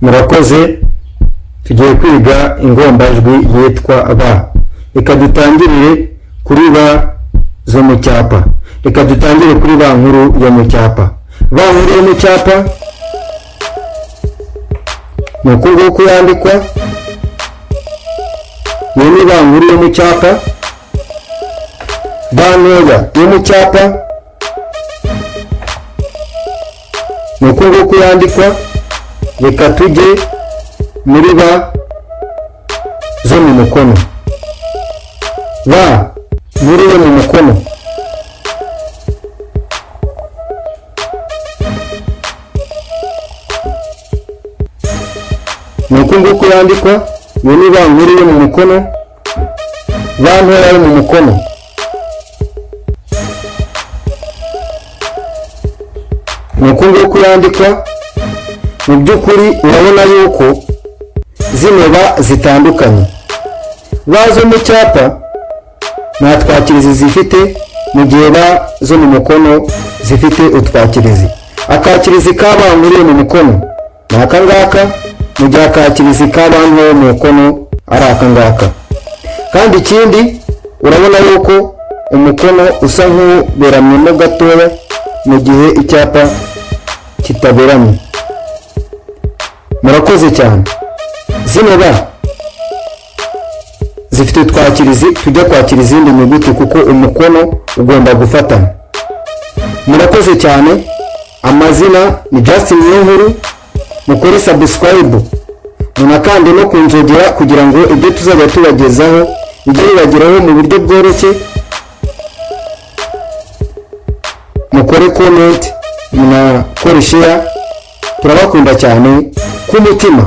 Murakoze. Tugiye kwiga ingombajwi yitwa ba. Reka dutangirire kuri ba zo mu cyapa. Reka dutangire kuri ba nkuru yo mu cyapa. Ba nkuru yo mu cyapa ni uku nguku yandikwa. Iyo ni ba nkuru yo mu cyapa. Ba ntoya yo mu cyapa ni uku nguku yandikwa. Reka tujye muri ba zo mu mukono. Ba nkuru yo mu mukono ni uku nguku yandikwa. Iyo ni ba nkuru yo mu mukono. Ba ntoya yo mu mukono ni uku nguku yandikwa. Mu by'ukuri urabona yuko zino ba zitandukanye. Ba zo mu cyapa nta twakirizi zifite, mu gihe ba zo mu mukono zifite utwakirizi. Akakirizi ka ba nkuru yo mu mukono ni aka ngaka, mu gihe akakirizi ka ba ntoya yo mu mukono ari aka ngaka. Kandi ikindi, urabona yuko umukono usa nk'uberamyemo gatoya, mu gihe icyapa kitaberamye. Murakoze cyane. Zino ba zifite utwakirizi tujya kwakira izindi nyuguti, kuko umukono ugomba gufatana. Murakoze cyane. Amazina ni Justin Niyonkuru. Mukore subscribe, munakande no ku nzogera kugira ngo ibyo tuzajya tubagezaho bijye bibageraho mu buryo bworoshye. Mukore comment, munakore share. Turabakunda cyane ku mutima.